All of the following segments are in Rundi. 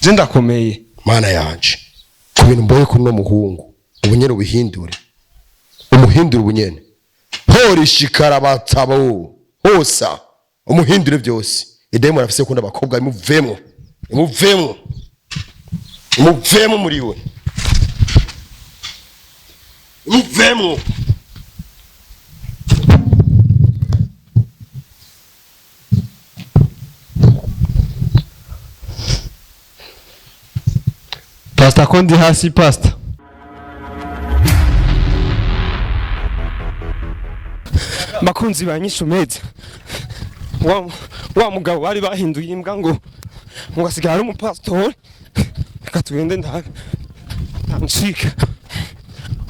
Je ndakomeye. Mana yanje, ku bintu mboye kuri uno muhungu ubunyene ubihindure, umuhindure ubunyene, horishikara batabo hosa, umuhindure byose. Idayimoni arafise gukunda abakobwa, imuvemwo, imuvemwo, imuvemwo muri we, imuvemwo. Pastor, ko ndi hasi, pastor. Bakunzi ba Nyishu Media, wa mugabo bari bahinduye imbwa ngo asigare ari umupasitori. Reka tugende, ntancika.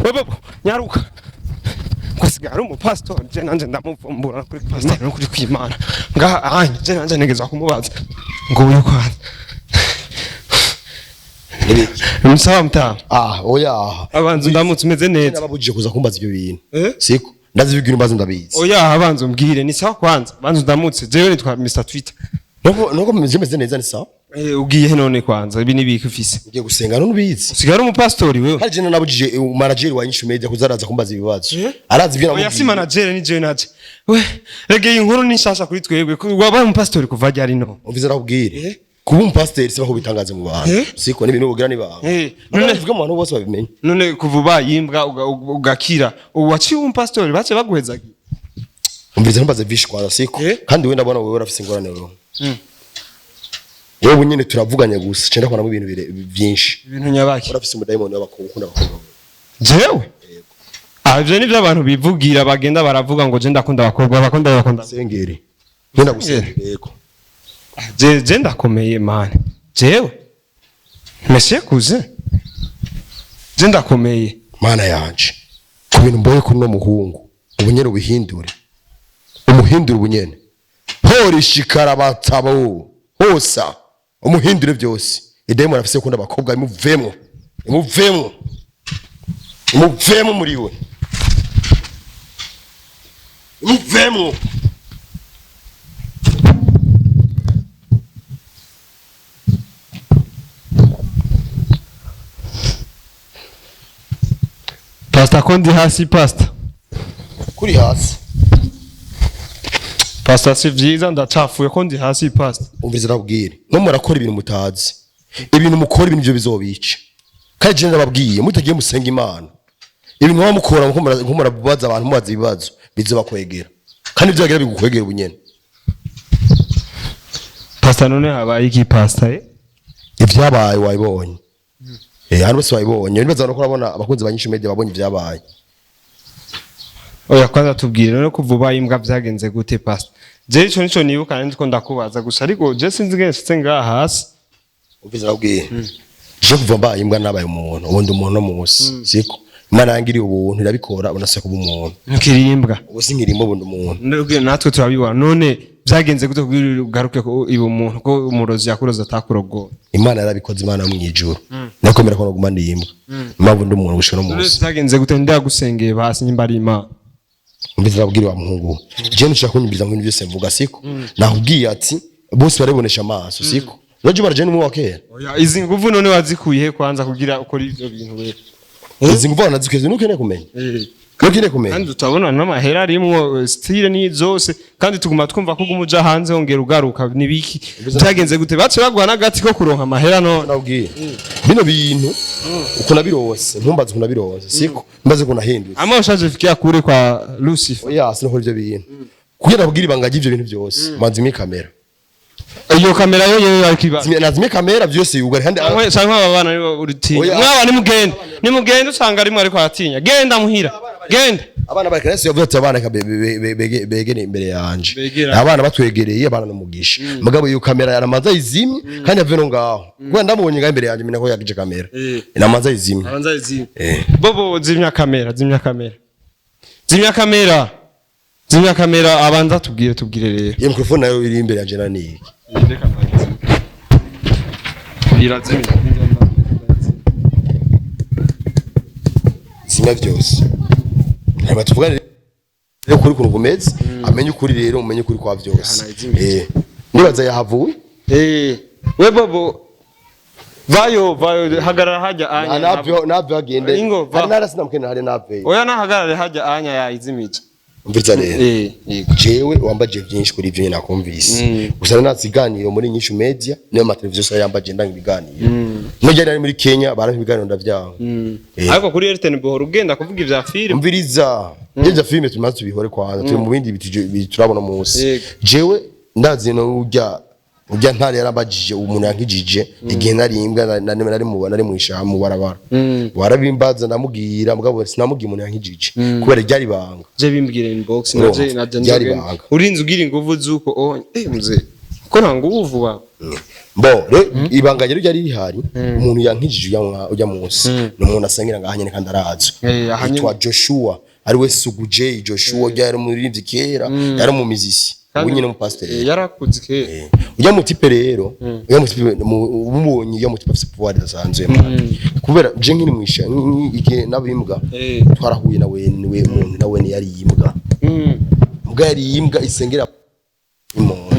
Wewe nyaruka, ngo asigare ari umupasitori. Je nanje ndamuvumbura kuri pasiteri no kuri kwimana ngaha anye. Je nanje ntegezwa kumubaza ngo uyu kwanza. Msawa mtamu. Ah, oya. Abanza ndamutse, umeze neza? Nababujije kuza kumbaza ibyo bintu. Eh? Siko ndazibwira, imbazo ndabizi. Oya, abanza umbwire ni sawa kwanza. Banza ndamutse. Jewe nitwa Mr Twitter. Nuko meze neza, ni sawa. Eh, ugiye he none kwanza? Ibi nibiki ufise? Ugiye gusenga none ubizi. Usigara umupasitori wewe? Hari jene nabujije manager wa Nyishu Media kuzaraza kumbaza ibibazo. Eh? Arazi ibyo Oya, namubwiye. si manager, ni jewe naje. We, rege iyi nkuru ni nshasha kuri twebwe. Wabaye umupasitori kuva ryari no? Umvize nakubwire. Eh? Kuba umupasiteri siba kubitangaza mu bantu. Eh? Siko n'ibintu ugira ni bantu. Eh, none none bivuga mu bantu bose babimenye. None kuva ubaye imbwa ugakira, ubu waciye umupasitori bace baguhezagiye. Umvize, ntumbaze vishi kwanza, siko. Eh? Kandi we ndabona wewe urafise ingorane wewe. Wewe nyine turavuganye gusa cenda kubonamo ibintu byinshi. Ibintu nyabaki? Urafise umudayimoni w'abakobwa, ukunda abakobwa. Jewe? Ah, ivyo nivyo abantu bivugira, bagenda baravuga ngo je ndakunda abakobwa, bakunda bakunda. Sengere. Ngenda gusengera yego. Je ndakomeye mani. Jewe monsieur cousin, je ndakomeye. Mana yanje, ku bintu mboye kuri uno muhungu ubunyene ubihindure, umuhindure ubunyene, horishikara batabo hosa, umuhindure byose. Idayimoni arafise gukunda abakobwa, imuvemwo, imuvemwo, imuvemwo muri we, imuvemwo. Pastor, ko ndi hasi, pastor. Kuri hasi. Pastor, si vyiza, ndacafuye, ko ndi hasi, pastor. Umviriza ndabwire, no murakora ibintu mutazi, ibintu mukora, ibintu byo bizobica. Kandi je ndababwiye, mutagiye musenga Imana, ibintu muba mukora nko murabaza abantu, mubaza ibibazo, bizobakwegera. Kandi ibyo bagira bigukwegera ubunyene. Pastor, none habaye iki, pastor, eh? Ibyabaye wabibonye, eh, hano bose wabibonye. Nibaza no kurabona abakunzi ba Nyishu Media babonye ibyabaye. Oya, kwanza tubwire none kuva ubaye imbwa vyagenze gute, pastor? Je ico nico nibuka nandi ko ndakubaza gusa, ariko je sinzi ngene nshitse ngaha hasi. Umviriza ndabwire, je kuva mbaye imbwa nabaye umuntu, ubundi umuntu no munsi, siko Imana yangiriye ubuntu irabikora, unase kuba umuntu. Ntukiri imbwa? Ubu sinkirimo, ubundi umuntu. Nubwo natwe turabibona. None vyagenze gute kugira ugaruke ko iba umuntu, ko umurozi yakuroze atakurogoye? Imana yarabikoze, Imana yo mwijuru. Nakomera ko naguma ndi imbwa, impamvu ndi umuntu gushika no None munsi. vyagenze gute? Ndagusengeye basi nyimba ari Imana. Umviriza ndabwire wa muhungu, je ntushaka kunyumviriza mu bintu byose mvuga, siko nakubwiye ati bose barabibonesha amaso, siko uraje baraje n'umwe wa kera. Oya, izi nguvu none wazikuye he kwanza kugira ukora ivyo bintu wewe? Izi nguvu wanazikwiye, nukeneye kumenya, nukeneye kumenya. Kandi tutabona n'amahera arimwo, style ni zose, kandi tuguma twumva ko uguma hanze wongera ugaruka. Nibiki byagenze gute? Bace baguha n'agati ko kuronka amahera none? Nabwiye bino bintu ukuntu abirose, ntumbaze ukuntu abirose, siko mbaze ukuntu ahindutse. Ama ushaje fikia kure kwa Lucifer? Oya, sinakora ivyo bintu kugira nabwire ibanga ry'ivyo bintu byose. Manzimye kamera. Iyo kamera yo yewe ariko iba Nazimye kamera byose yugare kandi. Canke aba bana nibo uritinya? Oya. Mwaba nimugende, nimugende, usanga rimwe ariko aratinya. Genda muhira, genda. Abana bari kanesi yavuze ati abana begere imbere yanje. Begera. Abana batwegereye, abana n'umugisha. Mugabo iyo kamera yaramanza yizimye kandi ave no ngaho, kuko ndamubonye ngaho imbere yanje, menya ko yakije kamera. Eh. Inamanza yizimye. Abanza izimye. Eh. Bobo, zimya kamera, zimya kamera, zimya kamera, zimya kamera. Abanza tubwire, tubwire rero. Iyo microphone nayo iri imbere yanje nani? Reka mbanze. Irazimya. Zimya byose, hanyuma tuvugane rero kuri ukuntu kumeze, amenye ukuri rero, umenye ukuri kwa byose. Hana izimye. Eh, nibaza yahavuye. Eh, we Bobo. Vayo, vayo, hagarara hajya anya. Navyo navyo agende. Ingo, va. Hari narasi namukene hari nave. Oya, nahagarare hajya anya yayizimije. Umviriza rero. Yego. Jewe wambaje byinshi kuri ivyo nakumvise. Gusa nasiganiro muri Nyishu Media, niyo mateleviziyo yose yambaje ndanga ibiganiro. Nujya nari muri Kenya barampa ibiganiro ndavyanga. Ariko kuri Airtel bohora ugenda kuvuga ivya film. Umviriza, ibyo filime tumaze tubihore kwanza, turi mu bindi turabona munsi. Jewe ndazi no ujya ntare yarambajije umuntu yankijije igihe nari imbwa, nari mu ishamba mu barabara. Warabimbaza ndamubwira, mugabo sinamubwiye umuntu yankijije kubera ryari banga. Je bimbwire inbox. Urumva, naje ryari nzogenda. banga. Urinze ugira inguvu zuko oh mzee ko nta nguvu ba. Bo re ibanga rero ryari rihari, umuntu yankijije ujya munsi ni umuntu asengera ngaha nyene kandi arazwi. Aha nyene. Yitwa Joshua, ari we Sugu J Joshua, yari umuririmbyi kera, yari umumizisi, ubu nyene umupasiteri. Yarakuze kera. Ujya mu type rero, ujya mu type umubonye, ujya mu type afise pouvoir idasanzwe man. Kubera je nkiri mwisha igihe nabimbwa, twarahuye nawe, niwe muntu nawe ni yari imbwa. Mbwa yari imbwa isengera umuntu.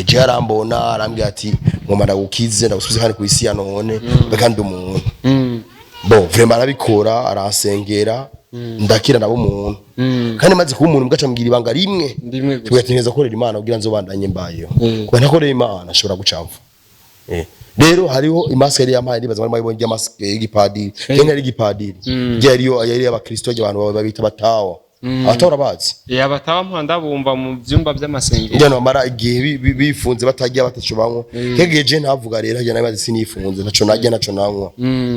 Je arambona arambwira ati: "Ngoma ndagukize, ndagusubize hano ku isi ya none kandi umuntu." Bo vraiment arabikora, aransengera, ndakira nabo umuntu. Kandi maze kuba umuntu mbwa mbwira ibanga rimwe. Rimwe gusa. Tugategereza gukorera Imana kugira nzobandanye mbayeho. Kuba ntakorera Imana ashobora gucamva. Rero hariho imasike yari yampaye, ndibaza mwari mwabibonye, irya masike y'igipadiri. Yari yari igipadiri, yari yari y'abakristo, abantu babita batawa, abatawa urabazi? Abataba mpanda bumva mu vyumba vy'amasengero. Njyana bamara igihe bifunze batarya bataco banywa. Kegeye je ntavuga rero hajya nabazi sinifunze, ntaco narya ntaco nanywa.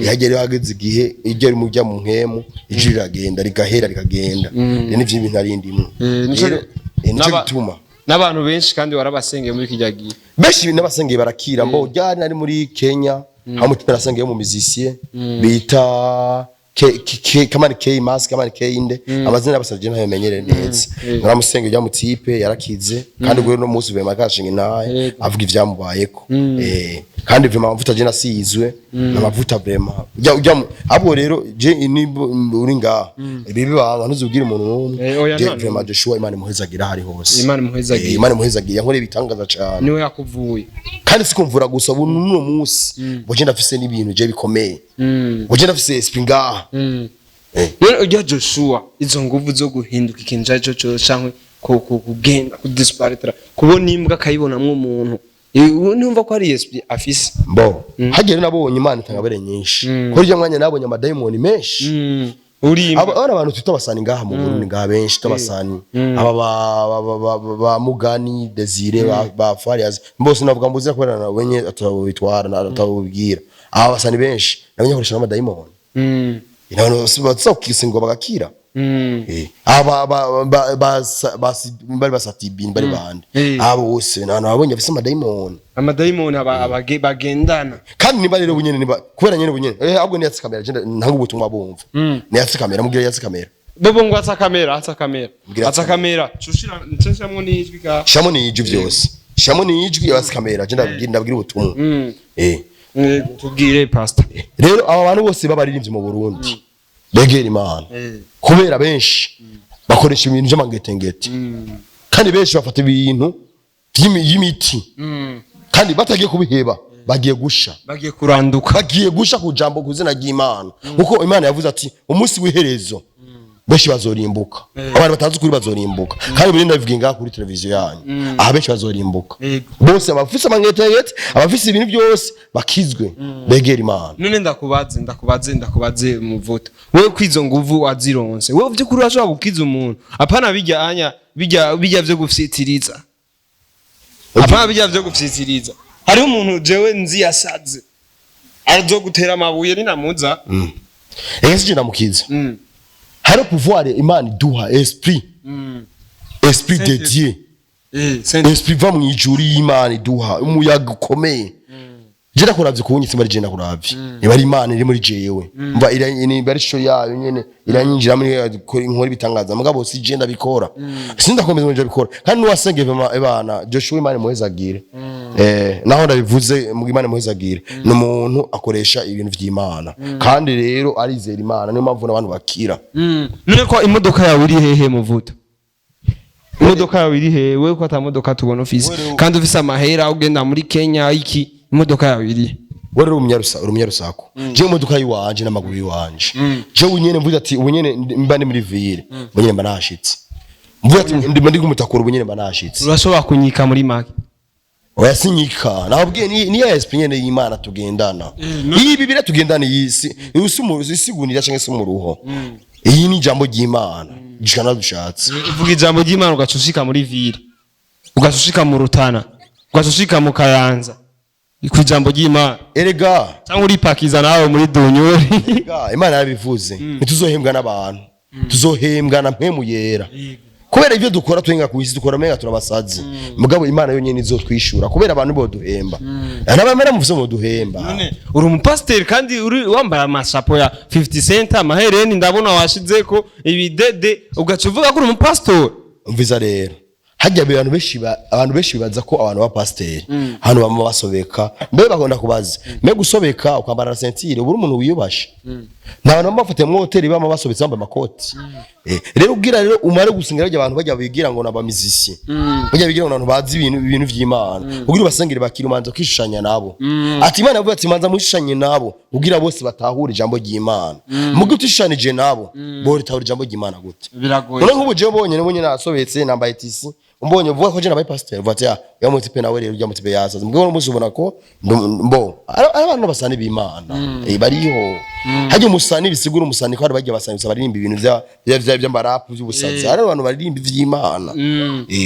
Hajya rero hageze igihe iryo rimujya mu nkemu, ijwi riragenda rigahera rikagenda. Rero nivyo ibintu ari ndimwe. Nico- Rero, nico gituma n'abantu benshi kandi warabasengeye muri kijya gihe. Benshi n'abasengeye barakira. Mbo ryari nari muri Kenya, aho mutima nasengeye mu musicien bita Kamani K Mask, Kamani K inde, amazina y'abasavye ntayo menyere neza. Naramusengeye ujya mu type yarakize, kandi ubwo no munsi vraiment akashinga intahe avuga ivyamubayeko. Kandi vraiment amavuta je nasizwe n'amavuta vraiment ujya abo rero je nimba uri ngaha ibi bibanga ntuzubwire umuntu n'umwe. Oya, Je nta vraiment Joshua Imana imuhezagira ahari hose. Imana imuhezagira. Imana imuhezagira, yankoreye ibitangaza cane. Niwe yakuvuye. Kandi si kumvura gusa, ubu n'uno munsi buje ndafise n'ibintu je bikomeye, buje ndafise esprit ngaha. Rero ujya Joshua izo nguvu zo guhinduka ikintu icyo ari cyo cyose canke kugenda kudisparitira kubona imbwa akayibonamwo umuntu. Ubu ntumva ko ari esprit afise. Mbo hagera nabonye Imana itanga abere nyinshi kuri iryo mwanya, nabonye amadayimoni menshi. Uri imbwa. Aba abantu twita abasani ngaha mu Burundi ngaha benshi twita abasani aba ba Mugani Desire, ba Farias bose navuga mbuze kubera na wenye atabitwara na atabubwira. Aba basani benshi nabonye bakoresha n'amadayimoni. Abantu bazokise ngo bagakira. Aba bari basatibini bari bande. Abo bose ni abantu babonye bafise amadayimoni. Amadayimoni bagendana. Kandi niba rero bunyene, niba kubera nyene bunyene, ahubwo niyatse kamera je ntanga ubutumwa bumva. Niyatse kamera, mubwira yatse kamera. Bobo ngo atsa kamera, atsa kamera. Mbwira. Atsa kamera cushira nshishamwo n'ijwi ka. Shamo ni ijwi vyose, shamo ni ijwi, yatse kamera je ndabwira ubutumwa. Yego, tubwire pastor. Rero aba bantu bose b'abaririmbyi mu Burundi begera Imana, kubera benshi bakoresha ibintu by'amangetengete, kandi benshi bafata ibintu y'imiti, kandi batagiye kubiheba bagiye gusha. Bagiye kuranduka. Bagiye gusha ku jambo, ku izina ry'Imana, kuko Imana yavuze ati umunsi w'iherezo benshi bazorimbuka, abantu batazi ukuri bazorimbuka. Kandi buri ndabivuga ngaha kuri televiziyo yanyu aha, benshi bazorimbuka. Bose abafise amangetengete, abafise ibintu byose bakizwe begera Imana. None ndakubaze, ndakubaze, ndakubaze muvuta, wewe kwizo nguvu wazironse wewe vy'ukuri urashobora gukiza umuntu? Apana bijya anya bijya vyo gufyitiriza, apana bijya vyo gufyitiriza. Hariho umuntu jewe nzi yasaze azogutera amabuye ninamuza. Ese sije ndamukiza. Hari pouvoir Imana iduha, esprit, esprit de Dieu. Saint. Esprit va mu ijuru y'Imana iduha umuyaga ukomeye. Je ndakuravye kuwunye simba ari je ndakuravye, niba ari Imana iri muri jewe, mva niba ari ishusho yayo nyene iranyinjira muri inkora ibitangaza, mugabo si je ndabikora, sindakomeza ngo ndabikora. Kandi nuwasenge ebana Joshua Imana imuhezagire. Naho ndabivuze mu Imana imuhezagire, ni umuntu akoresha ibintu vy'Imana, kandi rero arizera Imana, niyo mpamvu n'abantu bakira. None ko imodoka yawe iri hehe muvuta? Imodoka yawe iri hehe wewe, ko ata modoka tubona ufise, kandi ufise amahera ugenda muri Kenya iki? Imodoka yawe iri he? Wewe uri umunyarusaku. Jewe imodoka yiwanje n'amaguru yiwanje, jewe nyene mvuze ati ubu nyene mba ndi muri ville, ubu nyene mba nashitse. Mvuze ati ndi kumutakura, ubu nyene mba nashitse. Urashobora kunyika muri make? Oya, sinyika, nababwiye ni ya esprit nyene y'Imana tugendana. Iyi Bibiliya tugendana, iyi si isigunira canke se umuruho. Iyi ni ijambo ry'Imana gishana dushatse. Uvuga ijambo ry'Imana ugaca ushika muri ville, ugaca ushika mu Rutana, ugaca ushika mu Kayanza ku ijambo ry'Imana? Erega Cyangwa uripakiza nawe muri dunyuri? Erega Imana yarabivuze, ntituzohembwa n'abantu, tuzohembwa na Mpwemu Yera, kubera ibyo dukora twenga ku isi dukora menga turabasazi, mugabo Imana yonyene izotwishura, kubera abantu boduhemba n'abamera muvyo boduhemba. None uri umupasiteri kandi uri wambaye amashapo ya 50 Cent, amahereni ndabona washizeko ibidede, ugaca uvuga ko uri umupasitori? Umviza rero, hajya abantu benshi bibaza ko abantu ba pasiteri hano bama basobeka. Mbe bakunda kubaza, mbe gusobeka ukambara na ceinture, ubu uri umuntu wiyubashe? Nta bantu bama bafatiye mu hoteli bama basobetse bambaye amakoti. Rero ubwira rero umare gusenga bajya abantu bajya bigira ngo naba musicien, bajya bigira ngo abantu bazi ibintu vy'Imana, ubwira ubasengere bakira umanza kwishushanya nabo. Ati Imana yavuze ati manza mwishushanye nabo ubwira bose batahura ijambo ry'Imana. Mugi utishushanije nabo, bo ritahura ijambo ry'Imana gute? Biragoye. None nk'ubu jewe mbonye nasobetse nambaye tisi, umbonye uvuga ko je nabaye pasteur, uvuga ati ya ya mutipe nawe rero ujya mutipe yasaze. Mbwo umunsi ubona ko mbo ari abantu basani b'Imana, bariho. Hajya umusani bisigura umusani ko hari bajya basani gusa baririmba ibintu vya vy'amarapu vy'ubusazi, hari abantu baririmba ivy'Imana,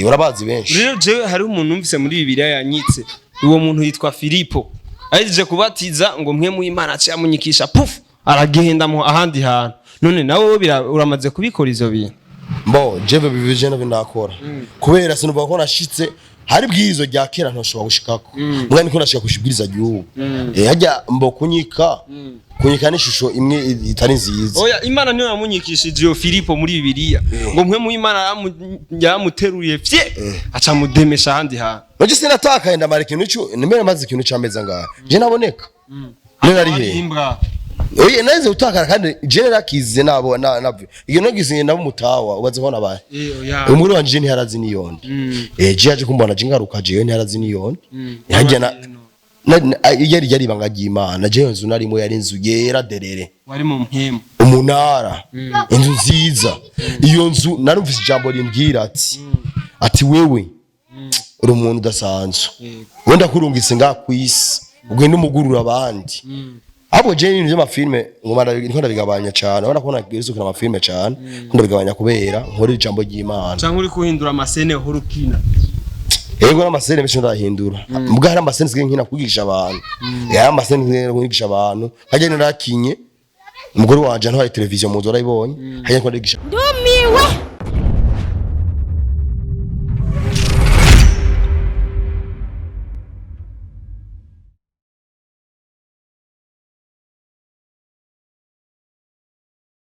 urabazi benshi. Rero jewe hari umuntu numvise muri Bibiliya yanyitse. Uwo muntu yitwa Filipo, ahejeje kubatiza ngo Mpwemu w'Imana aciye amunyikisha, puf, aragenda mu ahandi hantu. None nawe wowe uramaze kubikora ivyo bintu? Mbo jewe bibije nabyo ndakora, kubera sinuvuga ko nashitse hari bwizo rya kera ntoshobora gushikako, mbwa niko nashika kushibwiriza gihugu. Hajya mbo kunyika n'ishusho imwe itari nziza. Oya, Imana niyo yamunyikishije iyo Filipo muri Bibiliya, ngo Mpwemu w'Imana yaramuteruye fye, aca mudemesha ahandi hantu. Naje sinatakaye, ndamara ikintu cyo nimero maze ikintu cameza ngaha je naboneka none ari he? Imbwa. Oye, naze utakara kandi je narakize nabo na navyo iyo nagize nabo mutawa ubaze ko nabaye. Oya. Umugore wanje ntiyarazi niyonde. Je yaje kumbona je ngaruka, jewe ntiyarazi niyonde. Hajya na yari ibanga ry'Imana. Je nzu narimo yari inzu yera derere. Wari mu mpwemu. Umunara, inzu nziza. Iyo nzu narumvise ijambo rimbwira ati wewe uri umuntu udasanzwe, wenda kurungitse ngaha ku isi ugenda umugurura abandi. Ahubwo je ibintu by'amafilme ngoma ndiko ndabigabanya cyane. Urabona ko nagiye amafilme cyane, ko ndabigabanya kubera nkora ijambo ry'Imana. Canke uri kuhindura amasene uhora ukina? Yego, n'amasene menshi ndahindura. Mbwa hari amasene nsigaye nkina kwigisha abantu. Hari amasene nsigaye kwigisha abantu, nkajya narakinye umugore wanje ntwari televiziyo mu nzu, warayibonye, hajya ndiko ndigisha. Ndumiwe.